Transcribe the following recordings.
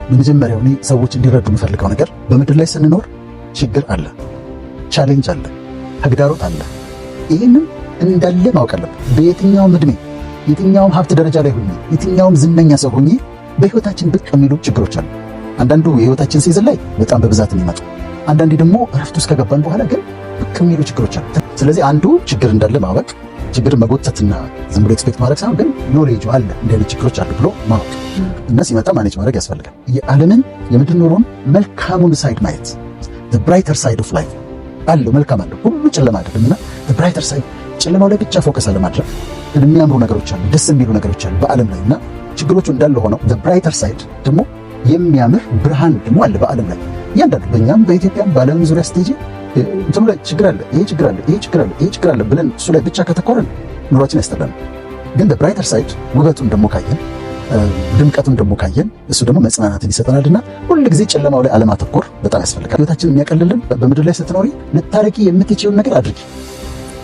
በመጀመሪያው እኔ ሰዎች እንዲረዱ የምፈልገው ነገር በምድር ላይ ስንኖር ችግር አለ፣ challenge አለ፣ ተግዳሮት አለ። ይህንን እንዳለ ማወቅ አለብን። በየትኛውም እድሜ፣ የትኛውም ሀብት ደረጃ ላይ ሁኚ፣ የትኛውም ዝነኛ ሰው ሁኚ፣ በህይወታችን ብቅ የሚሉ ችግሮች አሉ። አንዳንዱ የህይወታችን season ላይ በጣም በብዛት የሚመጡ፣ አንዳንዴ ደግሞ እረፍት ውስጥ ከገባን በኋላ ግን ብቅ የሚሉ ችግሮች አሉ። ስለዚህ አንዱ ችግር እንዳለ ማወቅ፣ ችግር መጎተትና ዝም ብሎ expect ማድረግ ሳይሆን ግን ኖሌጁ አለ፣ እንዲህ አይነት ችግሮች አሉ ብሎ ማወቅ እና ሲመጣ manage ማድረግ ያስፈልጋል። የዓለምን የምድር ኑሮን መልካሙን side ማየት፣ brighter side of life አለው፣ መልካም አለው። ሁሉ ጨለማ አይደለም እና brighter side፣ ጨለማው ላይ ብቻ focus አለማድረግ። የሚያምሩ ነገሮች አሉ፣ ደስ የሚሉ ነገሮች አሉ በዓለም ላይ እና ችግሮቹ እንዳለ ሆነው brighter side ደግሞ የሚያምር ብርሃን ደግሞ አለ በዓለም ላይ። እያንዳንዱ በእኛም በኢትዮጵያም በዓለም ዙሪያ ስትሄጂ እንትኑ ላይ ችግር አለ፣ ይሄ ችግር አለ፣ ይሄ ችግር አለ፣ ይሄ ችግር አለ ብለን እሱ ላይ ብቻ ካተኮርን ኑሯችን ያስጠላል። ግን brighter side ውበቱን ደግሞ ካየን፣ ድምቀቱን ደግሞ ካየን እሱ ደግሞ መጽናናትን ይሰጠናልና ሁል ጊዜ ጨለማው ላይ አለማተኮር በጣም ያስፈልጋል። ህይወታችንን የሚያቀልልን በምድር ላይ ስትኖሪ ልታረጊ የምትችይውን ነገር አድርጊ።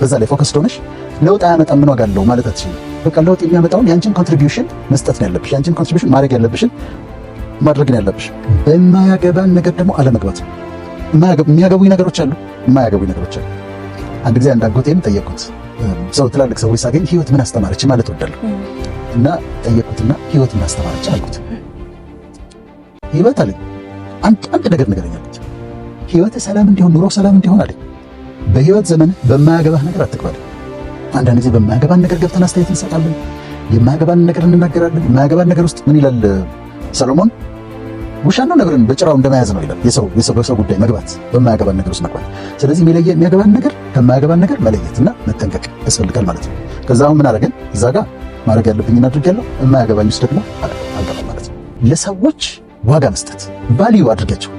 በዛ ላይ focus ሆነሽ ለውጥ አያመጣም ምን ዋጋ አለው ማለት አትችይም። በቃ ለውጥ የሚያመጣውን ያንቺን contribution መስጠት ነው ያለብሽ። ያንቺን contribution ማድረግ ያለብሽን ማድረግ ነው ያለብሽ። በማያገባን ነገር ደግሞ አለመግባት። የሚያገቡኝ ነገሮች አሉ፣ የማያገቡኝ ነገሮች አሉ። አንድ ጊዜ አንድ አጎቴን ጠየቅኩት። ሰው ትላልቅ ሰዎች ሳገኝ ህይወት ምን አስተማረች ማለት እወዳለሁ እና ጠየቅኩትና ህይወት ምን አስተማረች አልኩት። ህይወት አለኝ አንድ አንድ ነገር ንገረኝ አልኩት። ህይወት ሰላም እንዲሆን፣ ኑሮ ሰላም እንዲሆን አለኝ፣ በህይወት ዘመን በማያገባህ ነገር አትግባ። አንዳንድ ጊዜ በማያገባን ነገር ገብተን አስተያየት እንሰጣለን። የማያገባን ነገር እንናገራለን። የማያገባን ነገር ውስጥ ምን ይላል ሰሎሞን? ውሻ ነው ነብርን በጭራው እንደመያዝ ነው ይላል። የሰው የሰው በሰው ጉዳይ መግባት፣ በማያገባን ነገር ውስጥ መግባት። ስለዚህ የሚለየ የሚያገባን ነገር ከማያገባን ነገር መለየትና መጠንቀቅ ያስፈልጋል ማለት ነው። ከዛ አሁን ምን አደረገን? እዛ ጋር ማድረግ ያለብኝን አድርጌያለሁ፣ የማያገባኝ ውስጥ ደግሞ አልገባም ማለት ነው። ለሰዎች ዋጋ መስጠት፣ value አድርጊያቸው።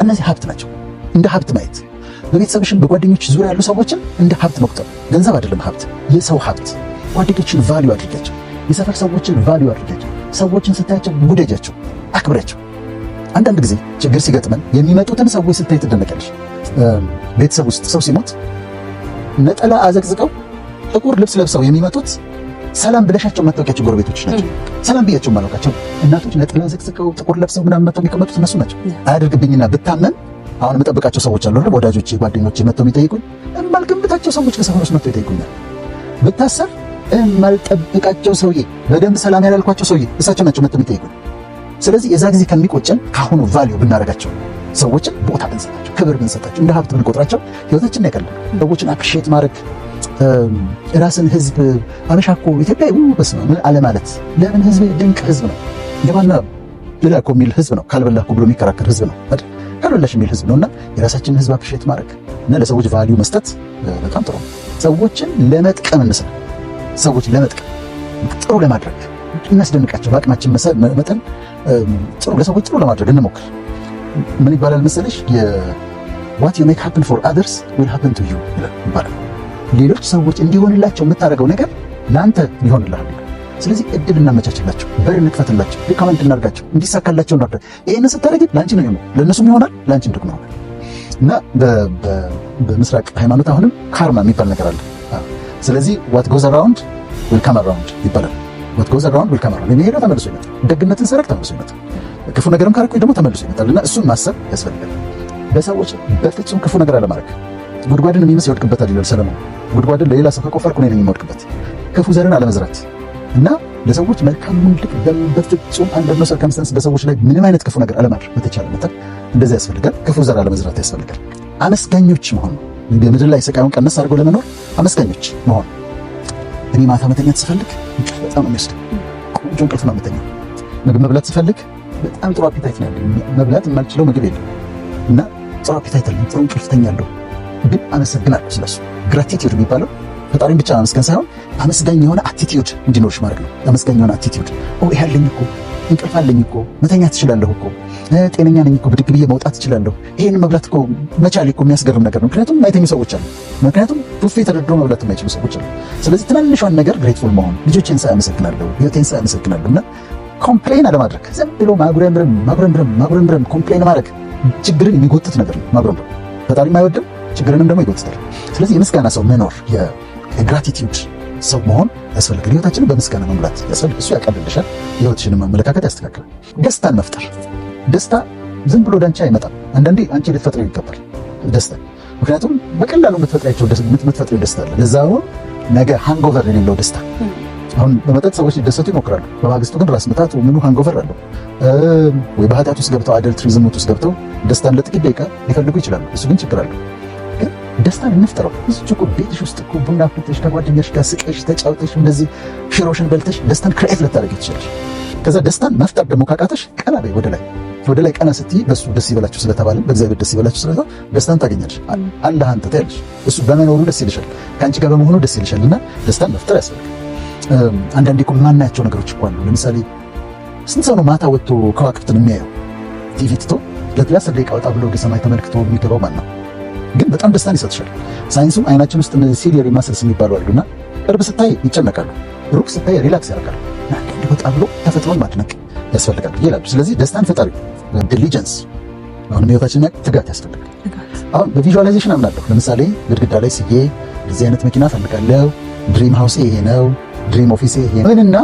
እነዚህ ሀብት ናቸው፣ እንደ ሀብት ማየት፣ በቤተሰብሽን በጓደኞች ዙሪያ ያሉ ሰዎችን እንደ ሀብት መቁጠር። ገንዘብ አይደለም ሀብት፣ የሰው ሀብት። ጓደኞችን value አድርጊያቸው። የሰፈር ሰዎችን value አድርጊያቸው። ሰዎችን ስታያቸው ውደጃቸው፣ አክብሪያቸው። አንዳንድ ጊዜ ችግር ሲገጥመን የሚመጡትን ሰዎች ስታይ ትደነቂያለሽ። ቤተሰብ ውስጥ ሰው ሲሞት ነጠላ አዘቅዝቀው ጥቁር ልብስ ለብሰው የሚመጡት ሰላም ብለሻቸው የማታውቂያቸው ጎረቤቶች ናቸው። ሰላም ብያቸው የማላውቃቸው እናቶች ነጠላ ዘቅዝቀው ጥቁር ለብሰው ምናምን መጥተው የሚቀመጡት እነሱ ናቸው። አያደርግብኝና ብታመም አሁን የምጠብቃቸው ሰዎች አሉ አይደል? ወዳጆቼ፣ ጓደኞቼ መጥተው የሚጠይቁኝ፣ የማልገምታቸው ሰዎች ከሰፈር ውስጥ መጥተው ይጠይቁኛል። ብታሰር የማልጠብቃቸው ሰውዬ፣ በደንብ ሰላም ያላልኳቸው ሰውዬ እሳቸው ናቸው መጥተው የሚጠይቁኝ። ስለዚህ የዛ ጊዜ ከሚቆጨን ካሁኑ value ብናደርጋቸው፣ ሰዎችን ቦታ ብንሰጣቸው፣ ክብር ብንሰጣቸው፣ እንደ ሀብት ብንቆጥራቸው ህይወታችንን ያቀላል። ሰዎችን appreciate ማድረግ፣ ራስን ህዝብ አበሻ እኮ ኢትዮጵያ በስመ አብ አለ ማለት ለምን? ህዝብ ድንቅ ህዝብ ነው። ገባና ብላ እኮ የሚል ህዝብ ነው። ካልበላህ እኮ ብሎ የሚከራከር ህዝብ ነው አይደል? ካልበላሽ የሚል ህዝብ ነውና የራሳችንን ህዝብ appreciate ማድረግ እና ለሰዎች value መስጠት በጣም ጥሩ ነው። ሰዎችን ለመጥቀም እንስራ። ሰዎች ለመጥቀም፣ ጥሩ ለማድረግ፣ እናስደንቃቸው። በአቅማችን መጠን ጥሩ ለሰዎች ጥሩ ለማድረግ እንሞክር። ምን ይባላል መሰለሽ? What you make happen for others will happen to you ይባላል። ሌሎች ሰዎች እንዲሆንላቸው የምታደርገው ነገር ለአንተ ይሆንልሃል። ስለዚህ እድል እናመቻችላቸው፣ በር እንክፈትላቸው፣ recommend እናድርጋቸው፣ እንዲሳካላቸው እናድርግ። ይሄንን ስታደርጊ ለአንቺ ነው የሚሆነው፣ ለእነሱም ይሆናል፣ ለአንቺም ደግሞ ይሆናል። እና በምስራቅ ሃይማኖት አሁንም karma የሚባል ነገር አለ። ስለዚህ what goes around will come around ይባላል። What goes around will come around። የሚሄደው ተመልሶ ይመጣል። ደግነትን ሳረግ ተመልሶ ይመጣል። ክፉ ነገርም ካረኩኝ ደግሞ ተመልሶ ይመጣል። እና እሱን ማሰብ ያስፈልጋል። በሰዎች በፍጹም ክፉ ነገር አለማድረግ። ጉድጓድን የሚምስ ይወድቅበታል ይላል ሰለሞን። ጉድጓድን ለሌላ ሰው ከቆፈርኩ እኔ ነኝ የምወድቅበት። ክፉ ዘርን አለመዝራት እና ለሰዎች መልካሙን ልክ በፍጹም under no circumstance በሰዎች ላይ ምንም አይነት ክፉ ነገር አለማድረግ በተቻለ መጠን እንደዚህ ያስፈልጋል። ክፉ ዘር አለመዝራት ያስፈልጋል። አመስጋኞች መሆን፣ በምድር ላይ ስቃዩን ቀነስ አድርጎ ለመኖር አመስጋኞች መሆን። እኔ ማታ መተኛት ስፈልግ እንቅልፍ በጣም ነው የሚወስደው። ቆንጆ እንቅልፍ ነው የምተኛው። ምግብ መብላት ስፈልግ በጣም ጥሩ appetite ነው ያለኝ። መብላት የማልችለው ምግብ የለም እና ጥሩ appetite አለኝ። ጥሩ እንቅልፍ ተኛለሁ። ግን አመሰግናለሁ ስለሱ። Gratitude የሚባለው ፈጣሪን ብቻ ማመስገን ሳይሆን አመስጋኝ የሆነ attitude እንዲኖርሽ ማድረግ ነው። አመስጋኝ የሆነ attitude፣ ኦ ይሄ አለኝ እኮ፣ እንቅልፍ አለኝ እኮ፣ መተኛት እችላለሁ እኮ፣ ጤነኛ ነኝ እኮ፣ ብድግ ብዬ መውጣት እችላለሁ። ይሄን መብላት እኮ መቻል እኮ የሚያስገርም ነገር ነው። ምክንያቱም የማይተኙ ሰዎች አሉ። ምክንያቱም ቡፌ ተደርድሮ መብላት የማይችሉ ሰዎች አሉ። ስለዚህ ትናንሿን ነገር grateful መሆን፣ ልጆቼን ሳይ አመሰግናለሁ፣ ህይወቴን ሳይ አመሰግናለሁ እና complain አለማድረግ። ዝም ብሎ ማጉረምረም፣ ማጉረምረም፣ ማጉረምረም፣ complain ማድረግ ችግርን የሚጎትት ነገር ነው። ማጉረምረም ፈጣሪም አይወድም፣ ችግርንም ደግሞ ይጎትታል። ስለዚህ የምስጋና ሰው መኖር፣ የ gratitude ሰው መሆን ያስፈልጋል። ህይወታችንን በምስጋና መሙላት ያስፈልግ። እሱ ያቀልልሻል፣ የህይወትሽንም አመለካከት ያስተካክላል። ደስታን መፍጠር ደስታ ዝም ብሎ ወደ አንቺ አይመጣም። አንዳንዴ አንቺ ልትፈጥሪው ይገባል ደስታ። ምክንያቱም በቀላሉ የምትፈጥሪው ደስታ አለ። ለዛውም ነገ hangover የሌለው ደስታ። አሁን በመጠጥ ሰዎች ሊደሰቱ ይሞክራሉ። በማግስቱ ግን ራስ ምታት ምኑ hangover አለው። ወይ በኃጢአት ውስጥ ገብተው adultery ዝሙት ውስጥ ገብተው ደስታን ለጥቂት ደቂቃ ሊፈልጉ ይችላሉ። እሱ ግን ችግር አለው። ግን ደስታን እንፍጠረው። እዚች እኮ ቤትሽ ውስጥ እኮ ቡና አፍልተሽ ከጓደኛሽ ጋር ስቀሽ ተጫውተሽ እንደዚህ ሽሮሽን በልተሽ ደስታን create ልታደርጊ ትችላለሽ። ከዛ ደስታን መፍጠር ደግሞ ካቃተሽ ቀና በይ ወደ ላይ። ወደ ላይ ቀና ስትይ በሱ ደስ ይበላችሁ ስለተባለ፣ በእግዚአብሔር ደስ ይበላችሁ ስለተባለ ደስታን ታገኛለሽ። አላህ አንተ ትያለሽ። እሱ በመኖሩ ደስ ይልሻል፣ ከአንቺ ጋር በመሆኑ ደስ ይልሻል። እና ደስታን መፍጠር ያስፈልጋል። አንዳንዴ እኮ የማናያቸው ነገሮች እኮ አሉ። ለምሳሌ ስንት ሰው ነው ማታ ወጥቶ ከዋክብትን የሚያየው? ቲቪ ትቶ ለ10 ደቂቃ ወጣ ብሎ ወደ ሰማይ ተመልክቶ የሚገባው ማን ነው? ግን በጣም ደስታን ይሰጥሻል። ሳይንሱም አይናችን ውስጥ እነዚህ ciliary muscles የሚባሉ አሉና ቅርብ ስታይ ይጨነቃሉ፣ ሩቅ ስታይ relax ያደርጋሉ። አንዳንዴ ወጣ ብሎ ተፈጥሮን ማድነቅ ያስፈልጋል ይላሉ። ስለዚህ ደስታን ፈጣሪ diligence፣ አሁንም ህይወታችን ትጋት ያስፈልጋል። አሁን በ visualization አምናለሁ። ለምሳሌ ግድግዳ ላይ ስዬ እንደዚህ አይነት መኪና ፈልጋለሁ፣ dream house ይሄ ነው፣ dream office ይሄ ነው እና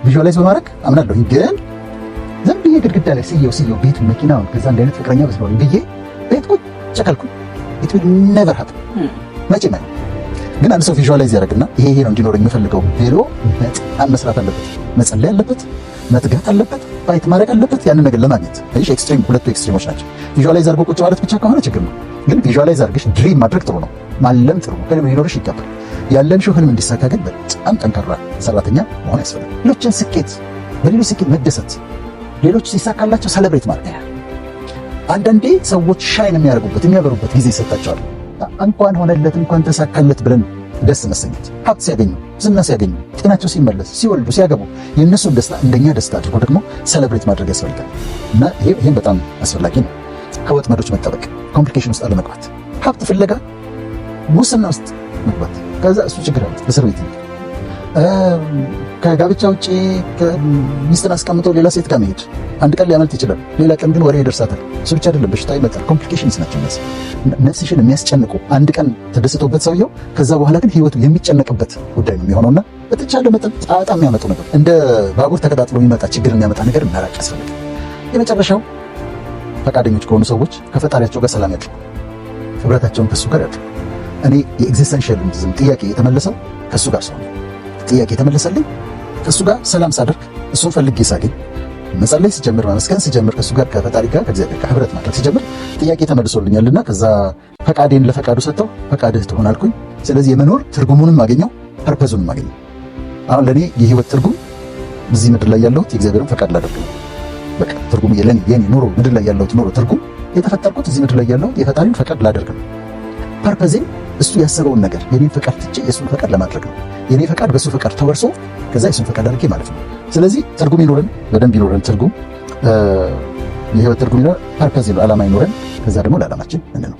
visualize በማድረግ አምናለሁ። ግን ዝም ብዬ ግድግዳ ላይ ስየው ስየው ቤቱ መኪናውን ከዛ እንደ አይነት ፍቅረኛ በስኖ ብዬ ቤት ቁጭ ካልኩኝ it will never happen፣ መቼም አይሆንም። ግን አንድ ሰው visualize ያደርግና ይሄ ይሄ ነው እንዲኖረኝ የምፈልገው ብሎ በጣም መስራት አለበት፣ መጸለይ አለበት፣ መትጋት አለበት፣ fight ማድረግ አለበት ያንን ነገር ለማግኘት። እሺ extreme፣ ሁለቱ extreme ኦች ናቸው። Visualize አድርጎ ቁጭ ማለት ብቻ ከሆነ ችግር ነው። ግን visualize አድርገሽ dream ማድረግ ጥሩ ነው፣ ማለም ጥሩ ነው። ህልም ሊኖርሽ ይገባል። ያለምሽው ህልም እንዲሳካ ግን በጣም ጠንካራ ሰራተኛ መሆን ያስፈልጋል። ሌሎችን ስኬት በሌሎች ስኬት መደሰት፣ ሌሎች ሲሳካላቸው celebrate ማድረግ። አንዳንዴ ሰዎች shine የሚያደርጉበት የሚያበሩበት ጊዜ ይሰጣቸዋል። እንኳን ሆነለት እንኳን ተሳካለት ብለን ደስ መሰኘት፣ ሀብት ሲያገኙ፣ ዝና ሲያገኙ፣ ጤናቸው ሲመለስ፣ ሲወልዱ፣ ሲያገቡ የእነሱን ደስታ እንደኛ ደስታ አድርጎ ደግሞ celebrate ማድረግ ያስፈልጋል እና ይህም በጣም አስፈላጊ ነው። ከወጥመዶች መጠበቅ፣ complication ውስጥ አለመግባት፣ ሀብት ፍለጋ ሙስና ውስጥ መግባት፣ ከዛ እሱ ችግር አለ፣ እስር ቤት። ከጋብቻ ውጭ ሚስትን አስቀምጦ ሌላ ሴት ጋር መሄድ አንድ ቀን ሊያመልጥ ይችላል። ሌላ ቀን ግን ወሬ ይደርሳታል። እሱ ብቻ አይደለም፣ በሽታ ይመጣል። Complications ናቸው እነዚህ ነፍስሽን የሚያስጨንቁ። አንድ ቀን ተደስቶበት ሰውየው ከዛ በኋላ ግን ህይወቱ የሚጨነቅበት ጉዳይ ነው የሚሆነውና በተቻለ መጠን ጣጣ የሚያመጡ ነገር፣ እንደ ባቡር ተቀጣጥሎ የሚመጣ ችግር የሚያመጣ ነገር መራቅ ያስፈልጋል። የመጨረሻው ፈቃደኞች ከሆኑ ሰዎች ከፈጣሪያቸው ጋር ሰላም ያድርጉ፣ ህብረታቸውን ከሱ ጋር ያድርጉ። እኔ የ existentialism ጥያቄ የተመለሰው ከሱ ጋር ሰው ጥያቄ የተመለሰልኝ ከሱ ጋር ሰላም ሳደርግ፣ እሱን ፈልጌ ሳገኝ፣ መጸለይ ስጀምር፣ ማመስገን ስጀምር፣ ከሱ ጋር ከፈጣሪ ጋር ከእግዚአብሔር ጋር ህብረት ማድረግ ስጀምር ጥያቄ ተመልሶልኛልና ከዛ ፈቃዴን ለፈቃዱ ሰጥተው ፈቃድህ ትሆን አልኩኝ። ስለዚህ የመኖር ትርጉሙንም አገኘው፣ purpose ኡንም አገኘው። አሁን ለኔ የህይወት ትርጉም እዚህ ምድር ላይ ያለሁት የእግዚአብሔርን ፈቃድ ላደርግ ነው። በቃ ትርጉሙ የለኔ የኔ ኑሮ ምድር ላይ ያለሁት ኑሮ ትርጉም የተፈጠርኩት እዚህ ምድር ላይ ያለሁት የፈጣሪን ፈቃድ ላደርግ ነው። Purpose ኤም እሱ ያሰበውን ነገር የኔን ፈቃድ ትቼ የእሱን ፈቃድ ለማድረግ ነው። የኔ ፈቃድ በእሱ ፈቃድ ተወርሶ ከዛ የእሱን ፈቃድ አድርጌ ማለት ነው። ስለዚህ ትርጉም ይኖረን፣ በደንብ ይኖረን ትርጉም፣ የህይወት ትርጉም ይኖረን፣ purpose ይኖረን፣ ዓላማ ይኖረን፣ ከዛ ደግሞ ለዓላማችን እንኑር።